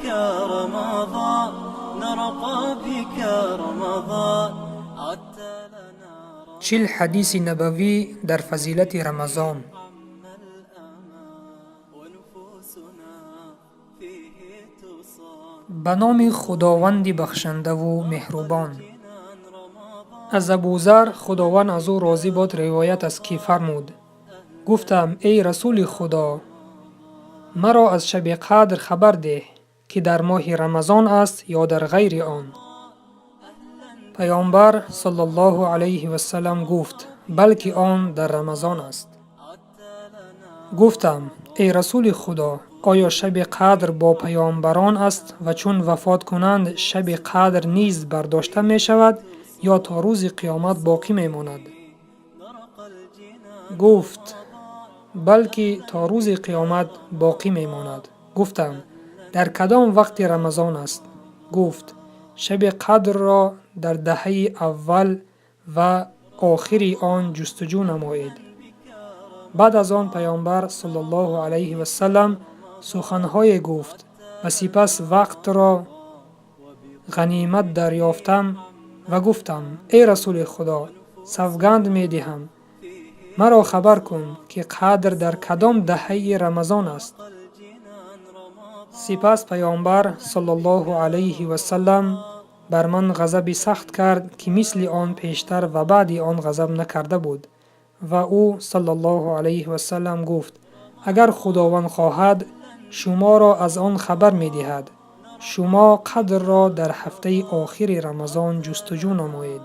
بك رمضان، نرقى بك رمضان، عدت لنا. 40 ҳадиси набавӣ дар фазилати Рамазон. ونفوسنا فيه تصان. Ба номи Худованди бахшандаву меҳрубон. Аз Абузар, Худованд аз ӯ розӣ бод, ривоят аст, ки фармуд: «Гуфтам: эй Расули Худо, маро аз шаби қадр хабар деҳ, ки дар моҳи Рамазон аст ё дар ғайри он?» Паёмбар саллаллоҳу алайҳи васалам гуфт: «Балки он дар Рамазон аст». Гуфтам: эй Расули Худо, оё шаби қадр бо паёмбарон аст ва чун вафот кунанд, шаби қадр низ бардошта мешавад ё то рӯзи қиёмат боқӣ мемонад?» Гуфт: «Балки то рӯзи қиёмат боқӣ мемонад». Гуфтам: «Дар кадом вақти Рамазон аст?» Гуфт: «Шаби қадрро дар даҳаи аввал ва охири он ҷустуҷӯ намоед». Баъд аз он паёмбар саллаллоҳу алайҳи васалам суханҳое гуфт ва сипас вақтро ғанимат дарёфтам ва гуфтам: «Эй Расули Худо, савганд медиҳам, маро хабар кун, ки қадр дар кадом даҳаи Рамазон аст». Сипас паёмбар саллаллоҳу алайҳи васалам бар ман ғазаби сахт кард, ки мисли он пештар ва баъди он ғазаб накарда буд. Ва ӯ саллаллоҳу алайҳи васалам гуфт: «Агар Худованд хоҳад, шуморо аз он хабар медиҳад. Шумо қадрро дар ҳафтаи охири Рамазон ҷустуҷӯ намоед».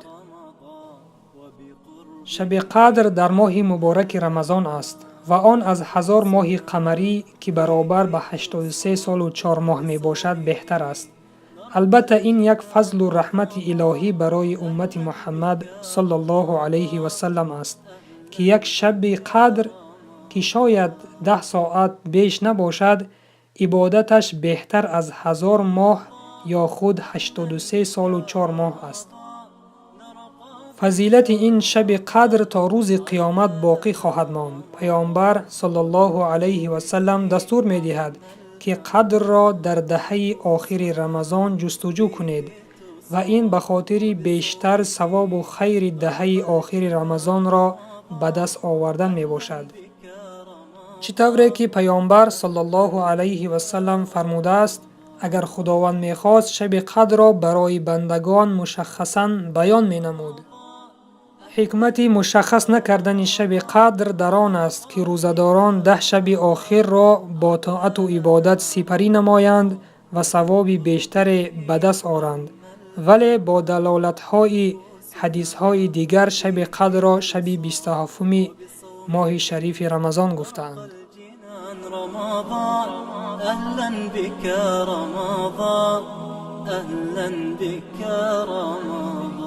Шаби қадр дар моҳи мубораки Рамазон аст ва он аз 1000 моҳи қамарӣ, ки баробар ба 83 солу 4 моҳ мебошад, беҳтар аст. Албатта, ин як фазлу раҳмати илоҳӣ барои уммати Муҳаммад саллаллоҳу алайҳи васалам аст, ки як шаби қадр, ки шояд 10 соат беш набошад, ибодаташ беҳтар аз 1000 моҳ ё худ 83 солу 4 моҳ аст. Фазилати ин шаби қадр то рӯзи қиёмат боқӣ хоҳад монд. Паёмбар саллаллоҳу алайҳи васалам дастур медиҳад, ки қадрро дар даҳаи охири Рамазон ҷустуҷӯ кунед ва ин ба хотири бештар савобу хайри даҳаи охири Рамазонро ба даст овардан мебошад. Чӣ тавре ки паёмбар саллаллоҳу алайҳи васалам фармудааст: «Агар Худованд мехост, шаби қадрро барои бандагон мушаххасан баён менамуд». Ҳикмати мушаххас накардани шаби қадр дар он аст, ки рӯзадорон 10 шаби охирро бо тоату ибодат сипарӣ намоянд ва савоби бештаре ба даст оранд. Вале бо далолатҳои ҳадисҳои дигар шаби қадрро шаби 27-уми моҳи шарифи Рамазон гуфтаанд. رمضان، أهلا بك رمضان، أهلا بك رمضان.